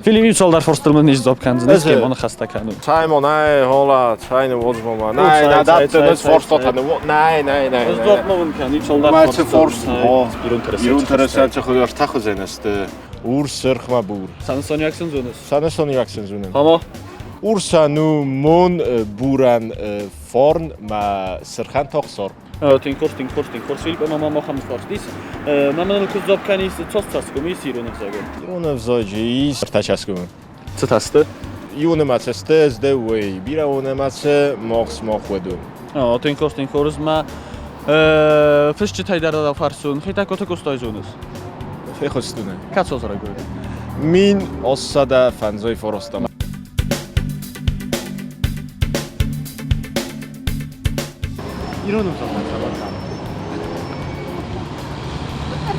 Филипп цалдӕр форстыл мын не сдзуапп кӕндзӕн, ке мо ныхӕстӕ кӕнун. Цаймон, ай, хола, цайны возьмома. Най, на датты ныз форстота. Най, най, най. Сдзуапп ма мын кӕн, цалдӕр форстыл. Форст. Ирон тересӕ хуызӕн Урс, сырх ма бур. Санасони аксен зоныс? Санасони аксен зонын. Хамо? Урсану мон буран форн ма сырхан тохсор. Тинкорс, тинкорс, тинкорс, Филипп, мама махам форстис. Мама куздзуапп кӕнис цоццаскум ис ирон ӕвзагы? Ирон ӕвзаджы ис ӕртӕ Цытасты? Иу нымӕцы сты, сдӕуӕй, бирӕ нымӕцы мох смох уыдон. Тинкорс, тинкорс, ма фысджытӕй дӕр фарсун, хитакоты кустой зоныс? Фехуыстуны. Кӕцо зарагой? Мин оссада фанзой форостам. Ирон ӕвзагмӕ цӕмӕн хъавы?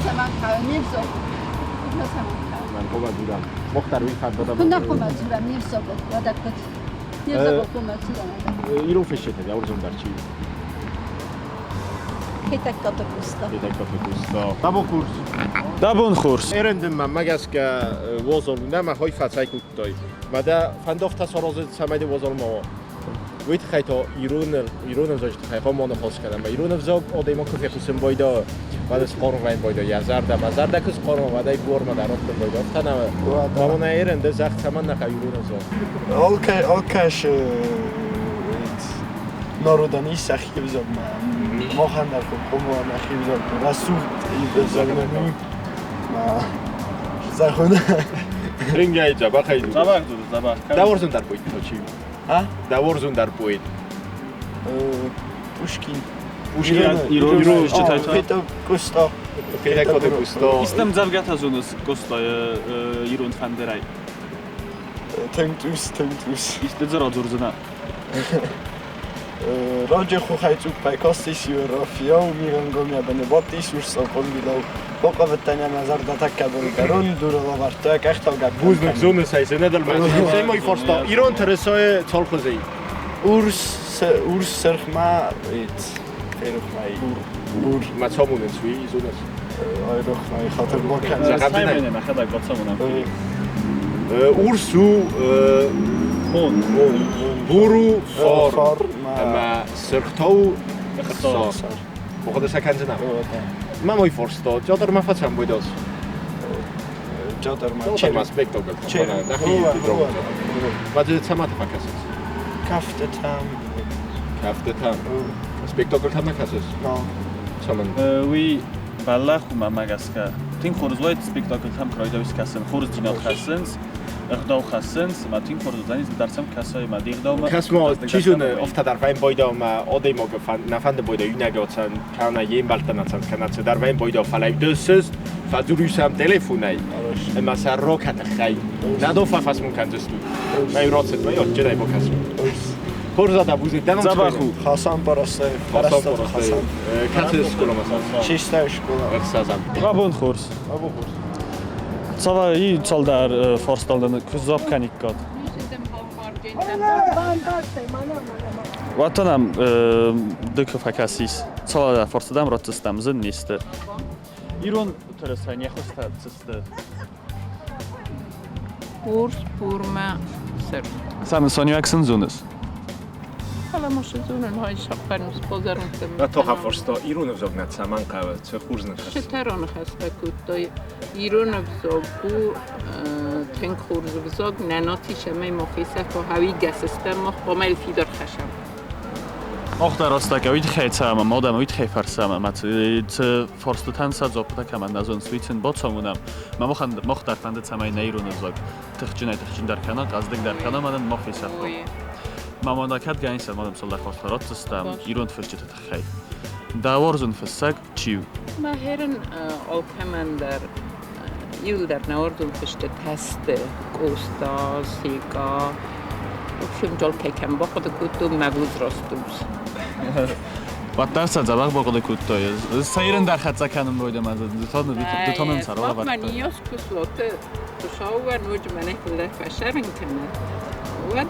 Цӕмӕн хъавы? Не взаг. Цӕмӕн хъавы? Мӕн хъуамӕ дзурӕм. Мохтар уый фӕндыд. Куы нӕ хъуамӕ дзурӕм, не взагыл, уӕдӕ куыд? Не взагыл хъуамӕ дзурӕм. Ирон фысджытӕ уарзон дӕр чи? Хетӕгкаты Къоста. Хетӕгкаты Къоста. Дабон курс. Дабон курс. Эрендин мӕ гӕсгӕ возол нӕ мӕ хой фӕцӕй кодтой. Мӕ дӕ фӕндофтӕ саразын, цӕмӕй дӕ возол ма уа. Уый тыххӕй та ирон ирон ӕвзаджы тыххӕй хъуамӕ ныхас кӕнӕм. Ирон ӕвзаг адӕймаг куы фехъусын байдайа, уӕд схъарм байдайа йӕ зӕрдӕ. Мӕ зӕрдӕ куы схъарм, уӕд ӕй буармӕ дӕр раттын байдайа. Афтӕ нӕ мамон ӕрын ды зӕгъ, цӕмӕн нӕ хъӕуы ирон ӕвзаг? Алкӕй алкӕсы народӕн ис сӕхи ӕвзагмӕ. Махӕн дӕр хъуамӕ нӕхи ӕвзаг рӕсугъд ӕвзаг нӕм у. Зӕгъун. Рингӕй дзӕбӕхӕй дзурыс. Дзӕбӕх дзурыс, дзӕбӕх. Дӕ уарзон дӕр поэт чи? А? Дӕ уарзон дӕр поэт. Пушкин. Пушкин. Ирон фысджытӕй та? Петр Къоста. Петр Къоста. Исты ӕмдзӕвгӕтӕ зоныс Къостайы ирон фӕндырӕй? Тынг цъус, тынг цъус. Исты дзы радзурдзынӕ? Раджы хохӕй цъуппӕй кастис иу рафиау, мигъӕнгомйӕ быны бадтис урс цъоппонгилау. Бахъавыдтӕн ӕмӕ зӕрдӕ тӕккӕ былгӕрон дурыл авӕрдта, къӕхтау гӕпп. Бузныг, зоныс ӕй, зынӕдӕлмӕ. Цӕмӕй фарста, ирон тырысайы цалхуызӕй? Урс, урс сырхмӕ, ферохмӕ. Бур. Мӕ цамонынц уый, зоныс? Айрохмӕ, хатыр бакӕн. Мӕхӕдӕг бацамонӕм. Урс у мон. Бур у фар. Ӕмӕ сырх та у ӕхсар. Бохъуыды сӕ кӕндзынӕ? Мӕ мой фарста, театр ма фӕцӕм бойдос? Театр ма. Театр ма спектакль. Нӕхи Ма дзы цӕмӕты фӕкӕсыс? Кафтытӕм. Кафтытӕм. Спектакльтӕм нӕ кӕсыс? Цӕмӕн? Уый бӕллӕх у мӕмӕ гӕсгӕ. Тынг хорз уайд спектакльтӕм куы райдайыс кӕсын, хорздзинад хӕссынц, ӕгъдау хӕссынц, ӕмӕ тынг хорз уыдзӕнис, ды дӕр сӕм кӕсай ӕмӕ де гъдаумӕ. Кӕс ма, чи зоны, афтӕ дӕр вӕйм байдау ӕмӕ адӕймагы нӕ фӕнды байдау иунӕг ацӕн, кӕнӕ йе мбӕлттӕн ацӕн, кӕнӕ цыдӕр вӕйм байдау, фӕлӕ ды сыст, фӕдзурыс сӕм телефонӕй, ӕмӕ сӕ рокӕ тыххӕй. Нӕ дон фӕфӕсмон кӕндзыстут. Мӕ рацыд, мӕ адджынӕй бакӕсут. Хорз адӕм, бузныг, дӕ ном Дзӕбӕх у. Хасан Парастаев. Хасан Парастаев. Кӕцы скъоламӕ цӕуыс? Шестая школа. Ӕхсӕзӕм. Абон хорз. Абон хорз. Цавӕр и цалдӕр фарсталдӕн куы дзуапп кӕниккат? Уӕд та нӕм ды куы фӕкӕсис, цалдӕр фарста дӕм ратдзыстӕм, зын не сты. Ирон тырысайӕн йӕ хуызтӕ цы сты? Урс, бурмӕ, сырх. Цӕмӕн сын зоныс? Фӕлӕ ма цы зонын, хай сӕппӕрмс базарунтӕ. Тоха фарста, ирон ӕвзаг нӕ цӕмӕн хъӕуы, цы хорз ныхас? Шетӕ раныхӕстӕ кодтой. Ирон ӕвзаг у тынг хорз ӕвзаг, нӕ наци сӕмӕй мах фесӕфа, хауи гӕсыстӕм мах хъуамӕ йыл фидар хӕсӕм. Мах дӕр рӕстӕг уый тыххӕй цӕуӕм, мадӕм уый тыххӕй фӕрсӕм, ӕмӕ цы фарстытӕн сӕ дзуаппытӕ кӕмӕн нӕ зонынц, уый сын бацамонӕм. Мӕ махӕн мах дӕр фӕнды, цӕмӕй нӕ ирон ӕвзаг тыхджынӕй-тыхджындӕр кӕна, хъӕздыгдӕр кӕна, мӕнӕн мах фесӕфтам. Мамонда кӕд гӕнисӕ мадӕм цалдӕр фарста ратдзыстӕм ирон фысджыты тыххӕй. Дӕ уарзон фыссӕг чи у? Мӕ хӕрын алкӕмӕн дӕр иуылдӕр нӕ уарзон фыстытӕ сты Къоста, Секъа. В общем, алкӕй кӕм бахъуыды кодтон, мӕ возраст ус. Уӕддӕр сӕ дзӕбӕх бахъуыды кодтой. Сӕйрын дӕр хӕццӕ кӕнын бойдӕмӕ дытонын сӕ ралӕвӕрдтой. Мӕ ниас куы Хуыцауӕн ноджы мӕнӕй фылдӕр фӕсӕрын кӕны, уӕд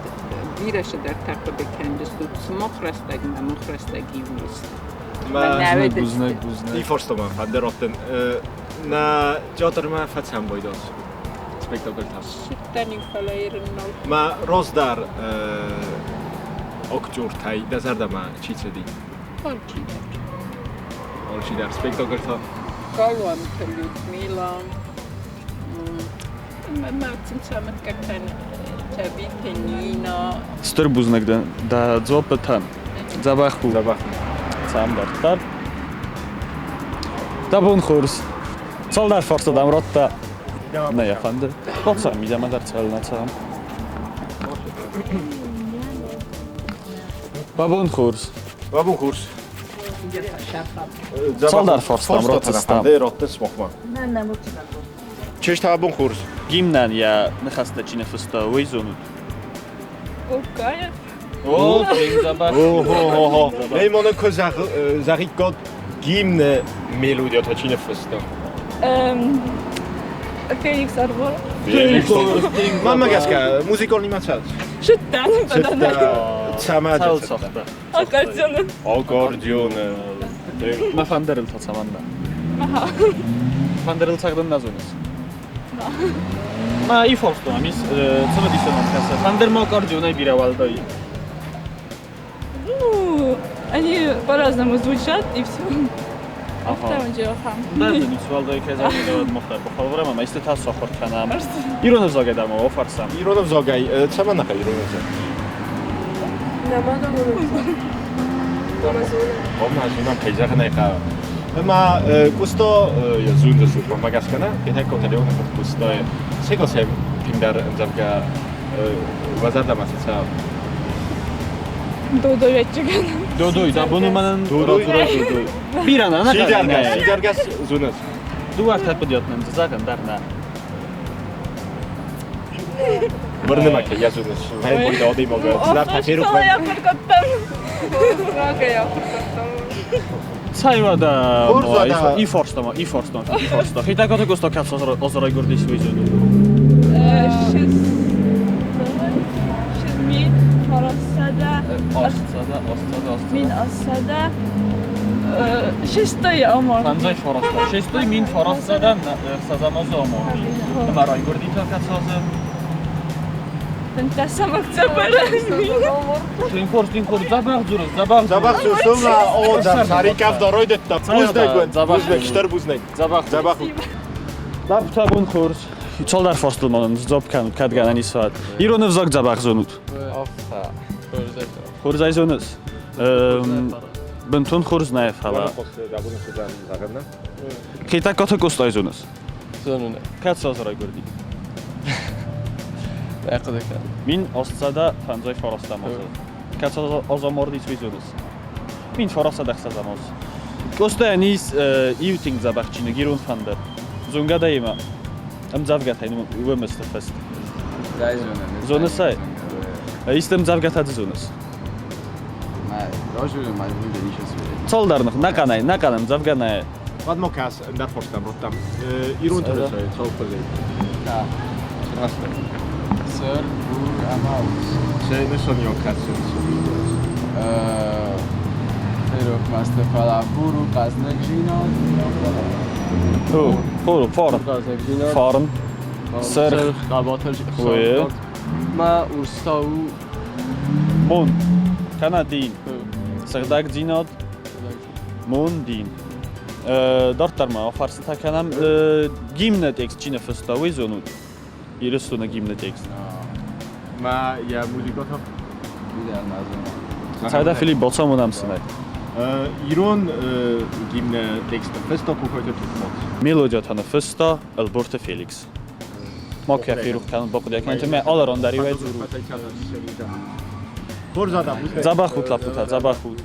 бирӕ цыдӕртӕ хъуыды кӕндзыстут, сымах рӕстӕгмӕ, мах рӕстӕг иу не сты. Бузныг, бузныг. И фарста мӕ фӕндӕр раттын. Нӕ театрмӕ фӕцӕм байдас. спектакльтӕ? Цыдтӕн-иу, фӕлӕ ирын нал. Ма раздӕр актертӕй дӕ зӕрдӕмӕ чи цыди? Алчидӕр. Алчидӕр спектакльтӕ? Галуанты Людмила, ма цымыдгӕгтӕн Табиты Нина. Стыр бузныг дын дӕ дзуаппытӕн. Дзӕбӕх у. Дзӕбӕх. Цӕм дарддӕр. Дӕ бон хорз. Цалдӕр фарста дӕм радта. Нӕ йӕ фӕнды. Бацӕуӕм мидӕмӕ дӕр цӕуылнӕ цӕуӕм. Бабон хорз. Бабон хорз. Цалдӕр фарста дӕм ратдзыстӕм. Радтыс махмӕ. Чызг абон хорз. Гимнӕн йӕ ныхӕстӕ чи ныффыста, уый зонут? Кукаев. О, дзӕбӕх. О-хо-хо-хо. Нӕ мӕнӕ куы зӕгъиккат гимны мелодиатӕ чи ныффыста? Феликс Арборов. Феликс. Мӕнмӕ гӕсгӕ, музыкон нимӕцад. Зыдтан, Цӕмӕ Цӕуыл цагъта? Аккордеоны. Аккордеоны. Мӕ фӕндырыл та цӕмӕннӕ? Фӕндырыл цӕгъдын нӕ зоныс? Ма ифорстон, ам ис цымыдисон кӕсы. Фӕндыр ма аккордеонӕй бирӕ уӕлдай. Ну, они по-разному звучат, и все. Уӕлдай кӕй зӕгъын, мохтар бахалварам ӕмӕ исты та сахуыр кӕнӕм. Ирон ӕвзагӕй дӕр ма офарсам. Ирон ӕвзагӕй цӕмӕн нӕ ирон ӕвзаг? Омазонам кӕй зӕгъын ӕй хъӕуы. Ӕмӕ куыста йӕ зонды службӕмӕ гӕсгӕ нӕ, Хетӕгкаты Леоны фырт куыста сегасӕй тынгдӕр ӕмдзӕвгӕ уӕ зӕрдӕмӕ цы цӕуы? Додой ӕвӕццӕгӕн. Додой, дӕ бон у мӕнӕн Додой? радзурай Додой. Бирӕ нӕ, Сидзӕргӕс, сидзӕргӕс зоныс? Дыууӕ-ӕртӕ хъуыдыйад нын дзы зӕгъын дӕр нӕ. Бырнымӕ кӕй йӕ зоныс, фӕйбойды адӕймаг цыдӕртӕ ферох Скъолайы ахуыр кодтам. Рагӕй ахуыр кодтам. Цӕй уӕдӕ, Хорз уӕдӕ. ифорстама, ифорстама, ифорста. Хетӕгкаты Къоста кӕцы озорай гуырдис, уый зонут? Шестмин фарастсӕдӕ Астсӕдӕ, астсӕдӕ, астсӕдӕ. мин астсӕдӕ шестой амард. Фӕндзай фараста. Шестой мин фарастсӕдӕ ӕхсӕзӕм азы амарди. Ӕмӕ райгуырди та кӕцы азы? Фынтӕсӕм октябры. Тынг хорз, тынг хорз. Дзӕбӕх дзурыс, дзӕбӕх Дзӕбӕх дзурыс, о, царикӕ райдыдта. Бузныг уын, бузныг, стыр бузныг. Дзӕбӕх. Дзӕбӕх. Лӕппутӕ, бон хорз. Цалдӕр фарстыл ма нын сдзуапп кӕнут, кӕд гӕнӕн ис, уӕд. Ирон ӕвзаг дзӕбӕх зонут? Хорзӕй зоныс? Бынтон хорз нӕ, фӕлӕ. Хетӕгкаты Къостайы зоныс? Зонын. Кӕцы аз райгуырди? Нӕ хъуыды кӕнын. 1859 азы. Кӕцы аз амардис, уый зоныс? 1906 аз. Къостайӕн ис иу тынг дзӕбӕх чиныг Ирон фӕндыр. Зонгӕ дӕ имӕ? Ӕмдзӕвгӕтӕй уым сты фыст. Зоныс ӕй? Исты ӕмдзӕвгӕтӕ ды зоныс? Цалдӕр нӕхъӕнӕй, нӕхъӕн ӕмдзӕвгӕ нӕ. Уӕд ма кӕс, ӕндӕр фарстам радтам. Ирон тырысайы цал хуызы? Сыр, бур ӕмӕ урс. Сӕ нысаниуӕг кӕцы Ферох ма сты, фӕлӕ бур у хъӕздыгдзинад. О, фарн. Хъӕздыгдзинад. Фарн. Сырх. Хъӕбатыр. Ма урс та у Мон. Кӕнӕ дин. Сыгъдӕгдзинад. Мон дин. Дарддӕр ма фарстытӕ кӕнӕм. Гимны текст чи ныффыста, уый зонут? Ирыстоны гимны текст. Ма йӕ музыкӕ Цайда Филипп бацамонӕм сын ӕй. Ирон гимны текст ныффыста Кокойты Тухмот. Мелодиятӕ ныффыста Ӕлборты Феликс. Ма кӕ ферох кӕнут, бахъуыды кӕнут, ӕмӕ алы ран дӕр иуӕй дзурут. Хорз адӕм. Дзӕбӕх ут, лӕппутӕ, дзӕбӕх ут.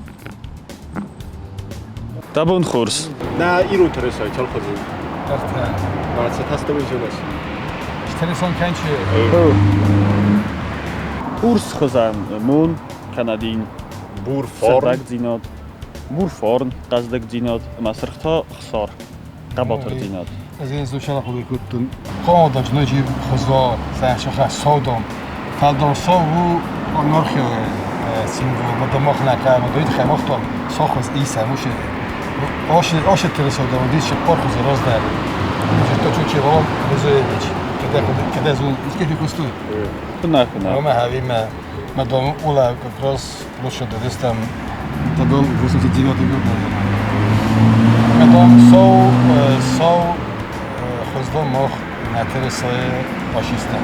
Дӕ бон хорз. Нӕ ирон тырысайы цал хуызы? Ӕртӕ. Ма цы тастӕуы зоныс? Тырысон кӕнчы. Урс хуызӕн мон кӕнӕ дин. Бур фарн. Сыгъдӕгдзинад. Бур фарн, хъӕздыгдзинад ӕмӕ сырх та хсар, хъӕбатырдзинад. Ez én szóval кодтон. Хъомадач ноджы хоза сӕхсаха содом. Фалдон сову норхи символ мадамахна ка мадоид хаймахтон сохоз иса муше. Оше оше тересо да мадиш порхоз роздали. Муше то чучи вон резоевич. Когда из каких Куна куна. Рома Хавима, Мадам Ула как раз площадь там, это был 89 год, наверное. Мадам Соу, Соу, хуздом мох на территории фашиста.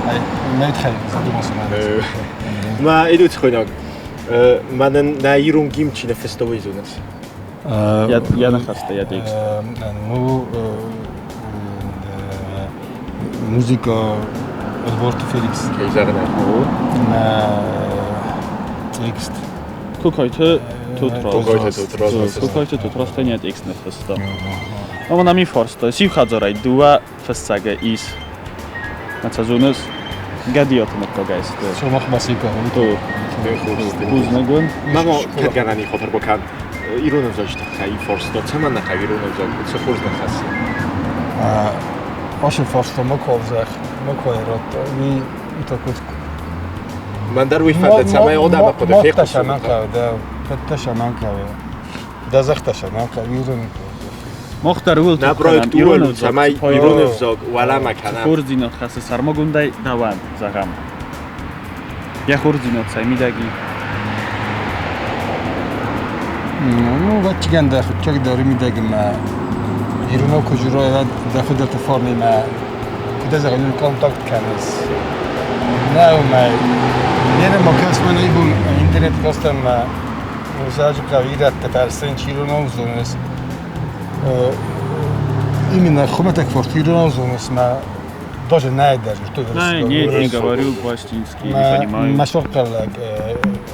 Ай, не задумался на это. Ма идут хойнаг. Манен на ирун гимчи на фестовый зунас. Я нахаста, я текст. Ну, музыка Alberto Felix. Кейзарна. На текст. Кукойте тутрос. Кукойте тутрос. Кукойте тутрос тения текст нефеста. Ама нами форсто. Сив хадзорай дуа фессага ис. Нацазунес გადიოთნოთ გოგაის. შომახმასიკა. თუ ბუზნეგონ. Мамо კედგანანი ხოთარ ბოკან ირონევზოჯ თახა იფორსტო ცემანახა ირონევზო ცეხურზნახას. Аше форсто моколзах моколерот ви итокут. Ман дар вифанда цамай одама қода феқус. Мохташа да петташа да захташа манка ирон. Мохтар уул на проект уул цамай иронევზოგ ვალა მაქანა. ხურძინოთ ხასე სარმოგუნდაი დავან ზაღამ. Я ხურძინოთ ცაი მიდაგი. Ну, ватчиганда хуччаг дори мидаги ма ируно кужуро дафа форми ма куда загнул контакт канас. На ма Yine makasman ibun internet kostan ma Musaji qavira tatarsin chiruno zones. Именно хуматак фортируно зонес ма даже не даже что Не, нет, не говорю по-астински, не понимаю. ما شوقلك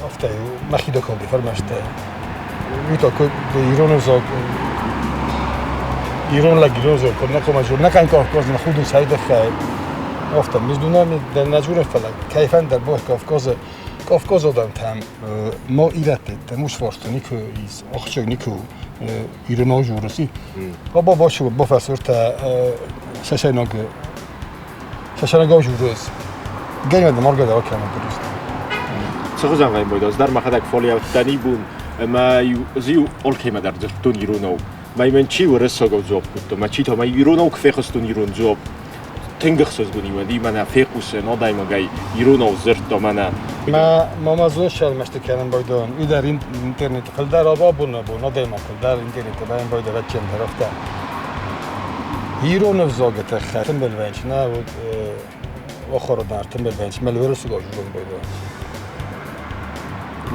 افتا ما خيدو كولي فرماشتا ويتو كو إيرانو زوج إيران لا إيران زوج كنا كما جور نكان كوفكوز نخودو سعيد خای افتا مزدونا می در نجور فلک كيفن در بوه كوفكوز كوفكوز одам там мо ирате муш форсто нику из охчог нику ирано журуси баба бошу бофасурта шашайног шашайног журус геньда моргада окана просто ციხუზან გაიმ ბოიდოს дар მახადակ ფოლია დანიბუნ მა ზიუ ოლქემა дар ძტუნ ირუნო მა იმენ ჩი ვერესოგო ძოპ კუტო მა ჩითო მა ირუნო ქფეხოსტუნ ირუნ ძოპ თენგხსოს გუნი მა იმანა ფეყუსე ნოდაიმო გაი ირუნო ზერტო მანა ما ما مازوش المشتكان بيدون إذا إنترنت قل دار بابونا بو نودايما قل دار إنترنت باين بيدون بتشين درفتا هيرون فزوجة خاتم بالبنش نا وخر دار تم بالبنش ما الفيروس جوجون بيدون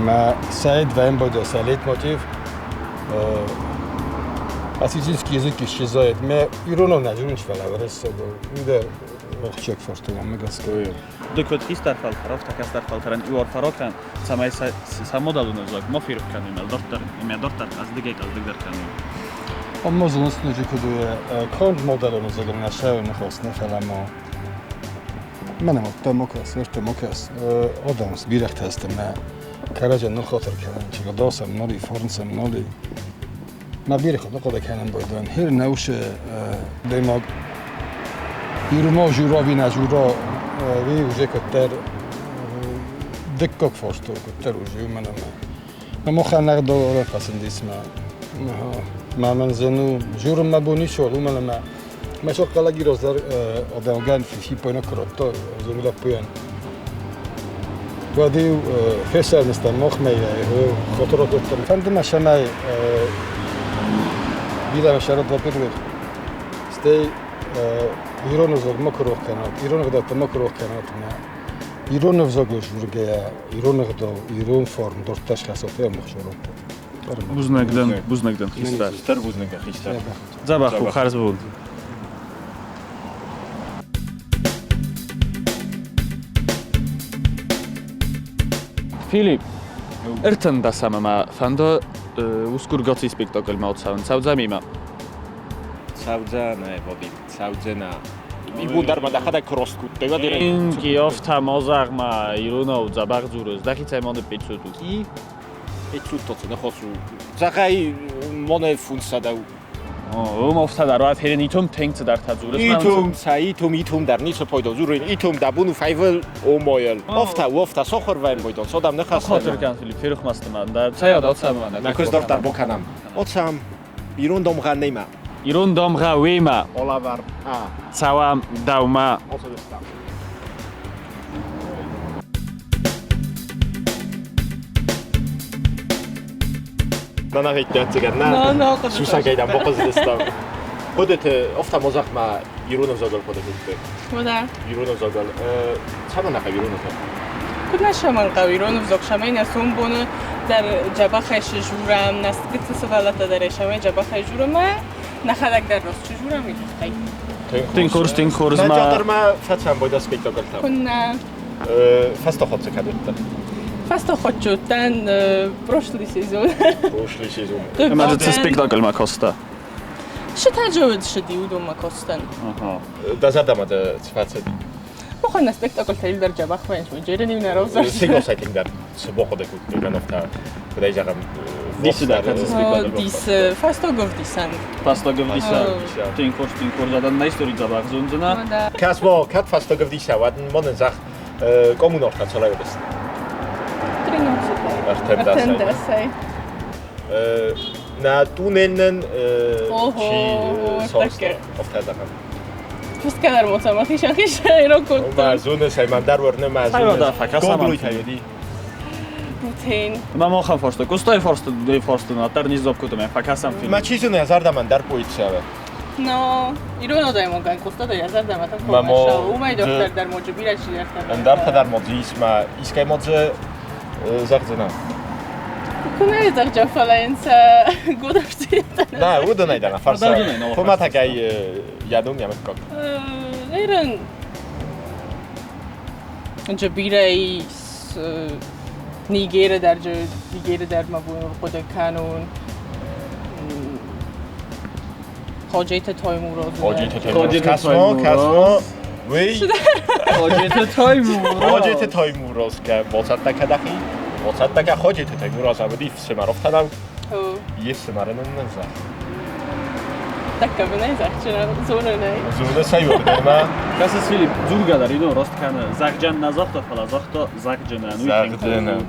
ما سعيد فاين بيدون ساليت موتيف Осетинский язык исчезает. Ме ироно нажунч фала врес иде охчек фортуна мегаской. Дукот хистар фалтаров такастар фалтаран иор фарокан самай самодалуно зог мо фиркан имел дортар име дортар аз диге аз дигдар кан. Аммо зунус нужи кудуе конд модалуно зог нашав нахос нефаламо. Менем отта мокас, верте мокас. Одамс бирахт ҳастам караҷа ну хотир кардам чиго досам ноли форнсам ноли ما بيري خد قد كان بيدان هر نوش دماغ يرما جورا بينا جورا وي وجه كتر دكك فورستو كتر وجه من ما ما خان نقدر قسم ما ما من زنو جور ما بوني شو ما ما ما شو قال جيروز آدم في في بوينو كروتو زملا بوين وادي فشل مستمخ ما هو خطرات فندم شمای Биламе во-первых, стей иронов мокрох канат, иронов да мокрох канат ма. Иронов зогош жургея, иронов до ирон форм дорташ хасофе мохшорот. Бузнагден, бузнагден хистар. Хистар бузнагден хистар. Забаху харзбун. Филип, ერთან დასამამა ფანდო უსკურ გოცი სპექტაკლ მაოცავენ ცავძა მიმა. ცავძა ნე ბოდი ცავძენა იბუნდარმა და ხადა კროსკუტ დება დირე ინკი ოფთა მოზაღმა ირუნო ძაბაღძუროს დახიცა მონე პიცუტუ კი პიცუტოცე ნახოსუ ზაღაი მონე ფუნსა და ომოფთა და რა თერენ ითომ თენგც დართაძურეს ითომ ცა ითომ ითომ დარ ნიცო პოიდო ზურინ ითომ და ბუნუ ფაიველ ომოელ ოფთა ოფთა სოხორ ვაიმ ბოიდო სოდამ ნახას ხოთერ კანფილი ფირხმასტმა და ცაიო და ოცამ ნაქოს დორტარ ბოკანამ ოცამ ირუნდომ ღანემა. Ирон домгъӕ уемӕ. Олавар А. Цӕуӕм дӕумӕ. Осодыстам. Сусӕгӕй дам бахъуызыдыстӕм. Хъуыдыты офтамозахмӕ ирон ӕвзагыл хъуыды кодтой. Куда? Ирон ӕвзагыл. Цӕмӕн нӕ хъӕуы ирон ӕвзаг? Куыд нӕ цӕмӕн хъӕуы ирон ӕвзаг, цӕмӕй нӕ сомбоны дӕр дзӕбӕхӕй сжурӕм, нӕ гыццыл сывӕллӕттӕ дӕр цӕмӕй дзӕбӕхӕй журӕм ӕмӕ нӕхӕдӕг дӕр раст цы журӕм, уый тыххӕй. Тынг хорз, тынг хорз. Нӕ театрмӕ фӕцӕн бойда спектакльтӕ. Куыннӕ. Фӕстӕхотцы кӕд уыдтӕ? Фӕстӕхотчы уыдтӕн прошлый сезон. Прошлый сезон. Ӕмӕ ды цы спектакльмӕ кодта? Сытӕджы уыд сыди уыдонмӕ кодтӕн. Дӕ зӕрдӕмӕ дӕ цы фӕцыди? Мохӕн спектакльтӕ иу дӕр дзӕбӕх вӕййынц, джерен-иу нӕ равзӕрста. Сигосай тынгдӕр цы бахъуыды кодтой, кӕнӕ куыдӕй зӕгъӕм, Дисы дӕр кӕцы спектакль? Дисы, фӕстагӕвдисӕн. Фӕстагӕвдисӕн. Тынг хорз, тынг хорз. Адӕм нӕ истори дзӕбӕх зондзынӕ. Кӕс мо, кӕд фӕстагӕвдисӕ, уӕд мӕнӕн зӕгъ, коммунортӕ цӕлӕгдыс. Ӕртӕндӕсӕй. На тунелнен чи соста, офтӕ зӕгъӕм. Фыскӕдӕр моцам ахис-ахис рокодтам. Ма зоныс, ай мӕн дӕр уырны, ма зоныс. Гоглуй Рутейн. Ма мохан форста. Кустай форста, дей форста, на тар низ кутаме. Факасам фильм. Ма чи зоны, зӕрдӕмӕн дӕр поицӕве. Но, ирон адӕймагӕн куста дӕ зӕрдӕмӕ так хомӕсау. Уымӕй дохтыр дӕр моджы бирӕ чидӕртӕ. Ӕндӕртӕ дӕр моджы ис ма искӕй моджы зӕгъдзынӕ. Куы нӕ зӕгъджа, фӕлӕ йын сӕ годӕфтитӕ. На, уыдонӕй дӕр фарса. Хуымӕтӕгӕй йӕ ном йӕ мыггаг. Ирон джы бирӕ ис Нигеры дӕр Нигеры дӕр мӕ бон хъуыды кӕнон. Ходжеты Таймураз. Ходжеты Таймураз. Кӕс-ма, кӕс-ма. Уый. Ходжеты Таймураз. Ходжеты Таймураз кӕ боцӕттӕ кӕдӕхи. Боцӕттӕ кӕ Ходжеты Таймураз ӕмӕ ифсымӕр офтанау. Ифсымӕры нын зӕгъ. Такка бынӕй зӕгъджын зонынӕй. Зоны сӕ уырдӕмӕ. Кӕсыс, Филипп, дзургӕ дӕр ино рост кӕны. Зӕгъджан нӕ загъта, фӕлӕ загъта зӕгъджынӕн. Зӕгъджынӕн.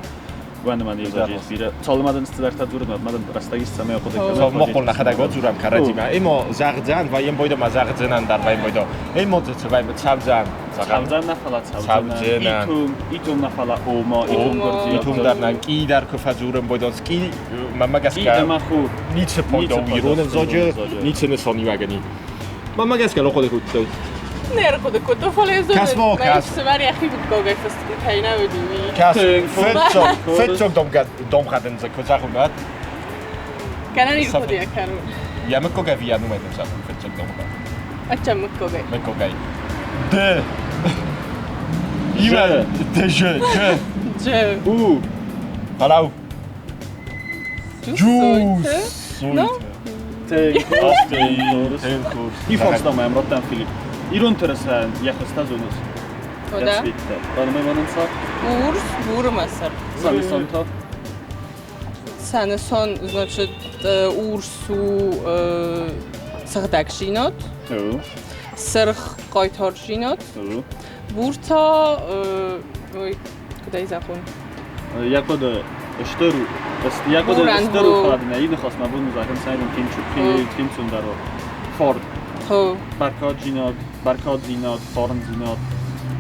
Уӕнымӕн ивзаджы бирӕ. Цалынмӕ дын цыдӕртӕ дзурын, уӕдмӕ дын рӕстӕг ис, цӕмӕй ахъуыды кӕнай. Мохъул нӕхӕдӕг дзурӕм кӕрӕдзимӕ. Эмо зӕгъдзӕн, вӕййӕм бойдо ма зӕгъдзӕнӕн дӕр вӕййӕм бойдо. Эмо дзы вӕййӕм цавдзӕн. Цавдзӕн нӕ фӕлӕ цавдзӕнӕн. Итум, итум нӕ фӕлӕ ома, итум гуырдзиаг. Итум дӕр нӕ къи дӕр куы фӕдзурӕм бойдон скъи, мӕнмӕ гӕсгӕ ӕмӕ ху. Ницы пайда у ирон ӕвзаджы, ницы нысаниуӕгӕн и. Мӕнмӕ гӕсгӕ рахъуыды кодтой. Не ӕрхъуыды кодтон, фӕлӕ зонын, Кӕс-ма, мӕ кӕс. ӕфсымӕр йӕхи мыггагӕй фыст кӕй нӕ уыди, уый. Кӕс, фыццаг, фыццаг домгъӕдын дзы куы зӕгъон, уӕд Кӕнӕн ирхъуыдыйӕ кӕнон. Йӕ мыггаг ӕви йӕ номӕй дын зӕгъон фыццаг домгъӕд? Ачча мыггагӕй. Мыггагӕй. Ды. Иван, ды ж, ж. Дж. У. Фӕлӕу. Джусойты. Джусойты. Тынг хорз, тынг хорз. Тынг хорз. Ifast мӕм радтам Филипп. Ирон тырысӕн йӕ хуызтӕ зоныс? О, да. Йӕ цветтӕ. Банымай-ма Урс, бур ӕмӕ сырх. Сӕнысон та? Сӕнысон, значит, урс у сыгъдӕгдзинад. Сырх хъайтардзинад. Бур та, ой, куыд ӕй зӕгъон? Йӕ хъуыды стыр у. Йӕ хъуыды стыр у, фӕлӕ дын ӕй ныхас мӕ бон у зӕгъын, цӕй тинчундӕр у. Форд. Бӕркаджинад, бӕркаддзинад, фарндзинад.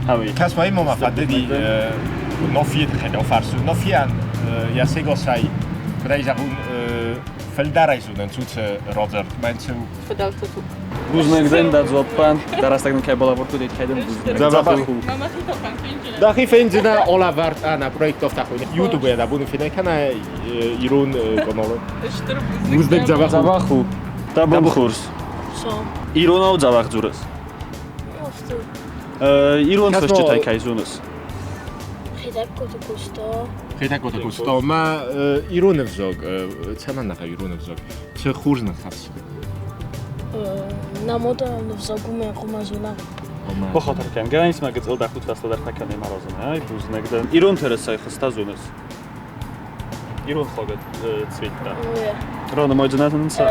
Хауи. Кӕс ма имӕ фӕндыди Нофийы тыххӕй дӕу фарсу. Нофийӕн йӕ сегосӕй, куыд ӕй зӕгъун, фылдӕрӕй зонын цуцы радзырд. Мӕн цы Фыдӕлты туг. Бузныг дын дӕ дзуаппӕн. Дӕ рӕстӕг нын кӕй балӕвар кодтай, кӕй дын бузныг. Дзӕбӕх у. Дӕхи фендзынӕ алӕвӕрд ӕнӕ проект офтахуйны. YouTube-ы дӕ бон фенӕн кӕнӕ ирон каналы. Стыр бузныг. Дзӕбӕх у. Дзӕбӕх у. Дӕ бон хорз. Иронау дзӕбӕх дзурыс? Ирон фысджытӕй кӕй зоныс? Хетӕгкоты Къоста. Хетӕгкоты Къоста. Ма ирон ӕвзаг, цӕмӕн нӕ хъӕуы ирон ӕвзаг? Цы хорз ныхас? Нӕ мадӕлон ӕвзаг уымӕн хъуамӕ зонӕм. Бахатыр кӕн, гӕнӕн ис ма гыццыл дӕ худ фӕстӕдӕр фӕкӕнай маразын, ай, бузныг дӕн. Ирон тырысайы хуызтӕ зоныс? Ирон флагы цветтӕ. Ранымайдзынӕ нын сӕ?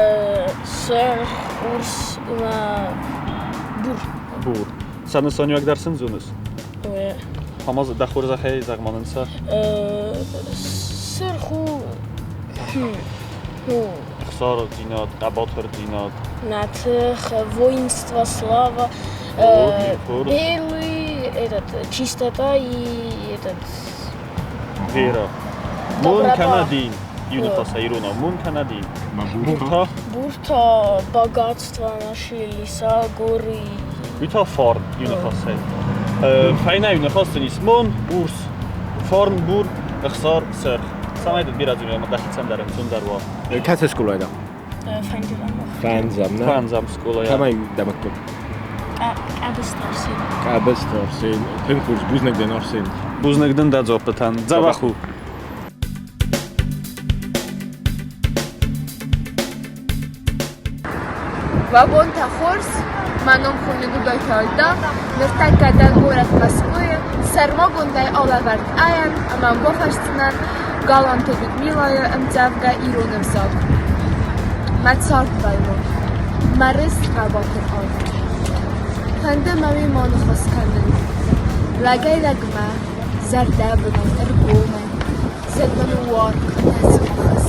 Сырх, урс ӕмӕ бур. Бур. Сӕ нысаниуӕг дӕр сын зоныс? Ама дӕ хорзӕхӕй зӕгъ-ма нын сӕ. Сырх у, ну, Ӕхсардзинад, хъӕбатырдзинад. Нӕтых, воинство, слава, белый, этот, чистота и этот... Вера. Мун кӕнӕ дин. Иу ныхасӕй иронау. Мун кӕнӕ дин. Бурта. Бурта, богатство наши, леса, горы. Уый та фарн иу ныхасӕй. Фӕйнӕ иу ныхас сын ис мон, урс. Фарн, бур, ӕхсар, сырх. Цӕмӕй дын бирӕ дзуринаг ӕмӕ дӕхицӕн дӕр ӕнцондӕр уа. Кӕцы скъолайы дӕ? Фӕндзӕм. Фӕндзӕм, нӕ? Фӕндзӕм скъолайы. Кӕмӕй дӕ мыггаг? Къӕбысты Арсен. Къӕбысты Арсен. Тынг хорз. Бузныг дын, Арсен. Бузныг дын дӕ дзуаппытӕн. Дзӕбӕх у. Уӕ бонтӕ хорз! Мӕ ном хуыйны Дудайты Альда. Ныртӕккӕ дӕн горӕт Мӕскуыйы. Сӕрмагондӕй алӕвӕрд ӕм ӕмӕ бафӕрсдзынӕн Галанты Людмилӕйы ӕмдзӕвгӕ «Ирон ӕвзаг». Мӕ цардбӕллон, мӕ рыст хъӕбатыр арв. Фӕнды мӕ уемӕ аныхас кӕнын. Лӕгӕй-лӕгмӕ, зӕрдӕбынӕй, ӕргомӕй, зӕдмӕ ныууар кӕнӕ сымахӕс.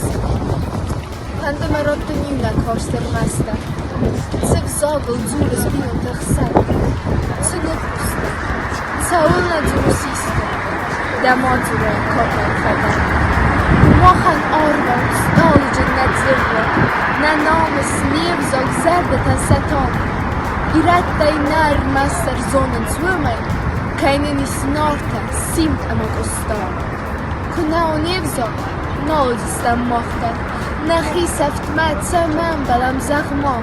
Фӕнды мӕ раттын иунӕг фарст ӕрмӕстдӕр: Цы взагыл дзурыс бинонты хсӕн? Цы ныхъхъус дӕ? Цӕуылнӕ дзурыс исты? Дӕ мадзурайы катай фӕдӕ. Махӕн арвау стъалыджын нӕ дзыллӕ, Нӕ намыс, не взаг, зӕрдӕтӕ сӕ тар. Ирӕттӕй нӕ ӕрмӕстдӕр зонынц уымӕй, Кӕй нын ис Нартӕ, Симд ӕмӕ Къоста. Куы нӕ у не взаг, нал уыдзыстӕм мах дӕр. Нӕхи сӕфтмӕ цӕмӕ ӕмбӕлӕм, зӕгъ-ма?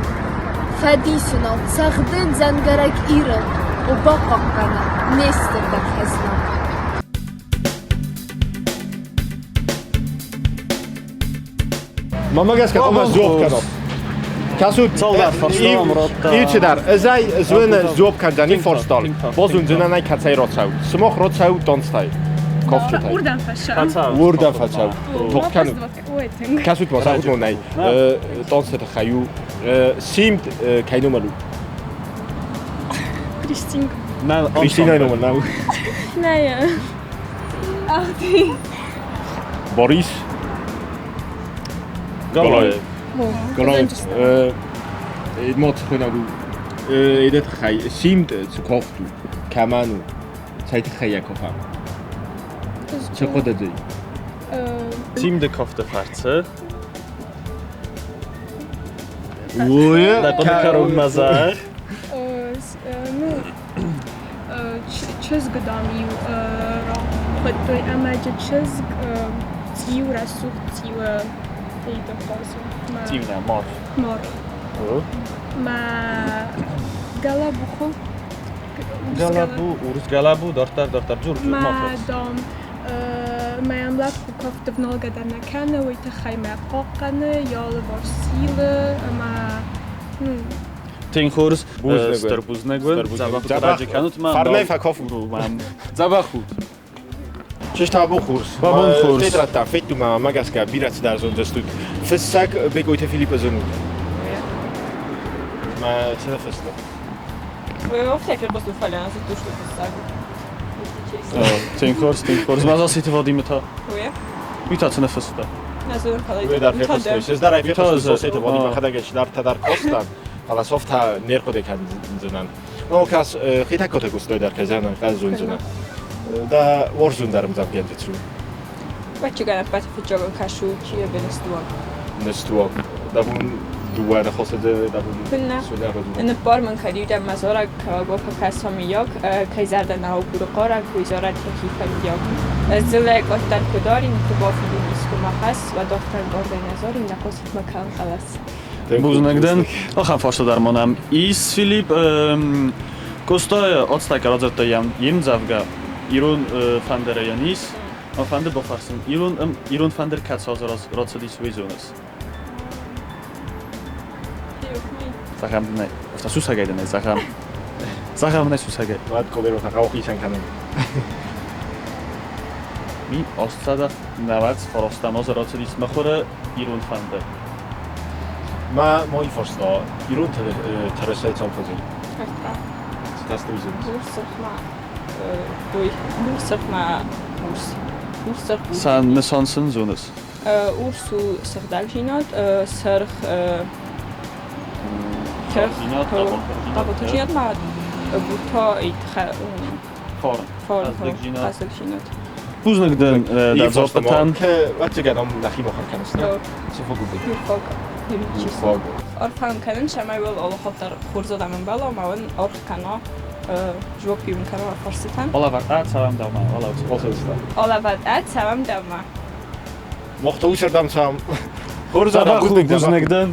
Фӕдисонау цӕгъдын дзӕнгӕрӕг Ирыл, О, бахъахъхъӕна не стырдӕр хӕзна. Мамӕ гӕсгӕ хъуамӕ сдзуапп кӕнон. Кӕсут, Цалдӕр фарстамӕ радта. Иучидӕр, ӕз ӕй зоны сдзуапп кӕндзӕни форстал. Базондзынӕн ӕй кӕцӕй рацӕут. Сымах рацӕут донцтӕй. Кофтытӕй. Уырдӕм фӕцӕуӕм. Уырдӕм фӕцӕут. Тох кӕнут. Кӕсут ма, зӕгъут ма нӕй. Донцты тыххӕй у Симд кӕй номыл у? Кристинка. Кристинайы номыл нӕу. Нӕ. Ах ты. Борис Галаев. Галаев. Мод хуынӕг у. Эдэ тыххӕй Симд цы кофт у? Кӕмӕн у? Цӕй тыххӕй йӕ кофӕм? Цы хъуыды дзы? Симды кофты фӕрцы. Уе? Дӕ хъуыды кӕронмӕ зӕгъ. Ну, чызг, дам-иу рахуыдтой ӕмӕ чызг цъиу, рӕсугъд цъиу Цъиу нӕ, маргъ. Маргъ. Мӕ гӕлӕбу Гӕлӕбу, урс гӕлӕбу, дарддӕр, дарддӕр, дзур, дзур, ма Мӕ, дам, мӕм лӕппу кафты вналгӕ дӕр нӕ кӕны, уый тыххӕй мӕ хъахъхъӕны, йӕ алыварс зилы ӕмӕ ну, Тынг хорз, стыр бузныг уын. Дзӕбӕх раджы кӕнут мӕ. Фарнӕй фӕкофут. Дзӕбӕх ут. Чызг хорз. Бабон хорз. Тетрӕдтӕ федту ма мӕ гӕсгӕ бирӕ цыдӕр зондзыстут. Фыссӕг Бекъойты Филиппы зонут? Мӕ цы ныффыста? Тынг хорз, тынг хорз. Мӕ Заситы Вадимы та? Уый та цы ныффыста? Уый дӕр фехъуыстой. Ӕз дӕр ӕй фехъуыстон Сосеты Вадим мӕхӕдӕг ӕй дардта дӕр кодта, фӕлӕ соф та не рхъуыды кӕндзынӕн. Ну, кӕс, хитӕгкоты густой дӕр кӕзӕнӕн, къӕззундзынӕ. Да уорзун дӕр ӕмдзӕвгӕнтӕ цу. Баччыгӕнӕппӕты фыццагон кӕсут ныстуан. Ныстуан. Давун дыууӕ ныхосыды давун Куыннӕ. Ныббар мын кӕд мӕ зарӕг кӕуӕгуы фӕкӕсӕм миййаг, кӕй зӕрдӕ нӕ агуры хъарӕг, уый зарӕд йӕхи фӕндиаг. Дзыллӕйы къаддӕр куы дарин, куы бафидин искуы мӕ хӕс, уӕд афтӕ ӕнкъардӕй нӕ зарин, нӕ хъусит мӕ кӕуын хъӕлӕс. Бузныг дын. Ахӕм фарста дӕр ма нӕм ис, Филипп. Къостайы ацтӕккӕ радзырдта йӕм йе мдзӕвгӕ Ирон фӕндырӕн ис. Мӕ фӕнды бафӕрсын, ирон, ирон фӕндыр кӕцы азы рацыдис, уый зоныс? Зӕгъӕм дын ӕй. Афтӕ сусӕгӕй дын ӕй зӕгъӕм. Зӕгъӕм ын ӕй сусӕгӕй. Уӕд къоберотӕ хъӕуы хицӕн кӕнын. 1899 азы рацыдис мыхуыры ирон фӕндыр. Мӕ мой фарста ирон тырысӕй цал фӕзынд? Ӕртӕ. Цы зоныс? Урсырхмӕ ой, урсырхмӕ урс. Урсырх Сӕ нысан сын зоныс? Урс у сыгъдӕгдзинад, сырх хъӕбатырдзинад ма бур та Фарн. Фарн, Хъӕздыгдзинад. Хъӕздыгдзинад. Бузныг дын дӕ дзуаппытӕн. Ӕвӕццӕгӕн нӕхи мыхуыр кӕныс, нӕ? Цы фӕгуыбын? Арфӕ кӕнын, цӕмӕй уыл алы хатт дӕр хорз адӕм ӕмбӕла, ӕмӕ уын аргъ кӕна, жуапп уын кӕна фарстытӕн. Алӕвӕрд ӕ цӕуӕм дӕумӕ, Алӕвӕрд ӕ цӕуӕм дӕумӕ. Мохта усердам цам. Хорз адӕм, бузныг дын.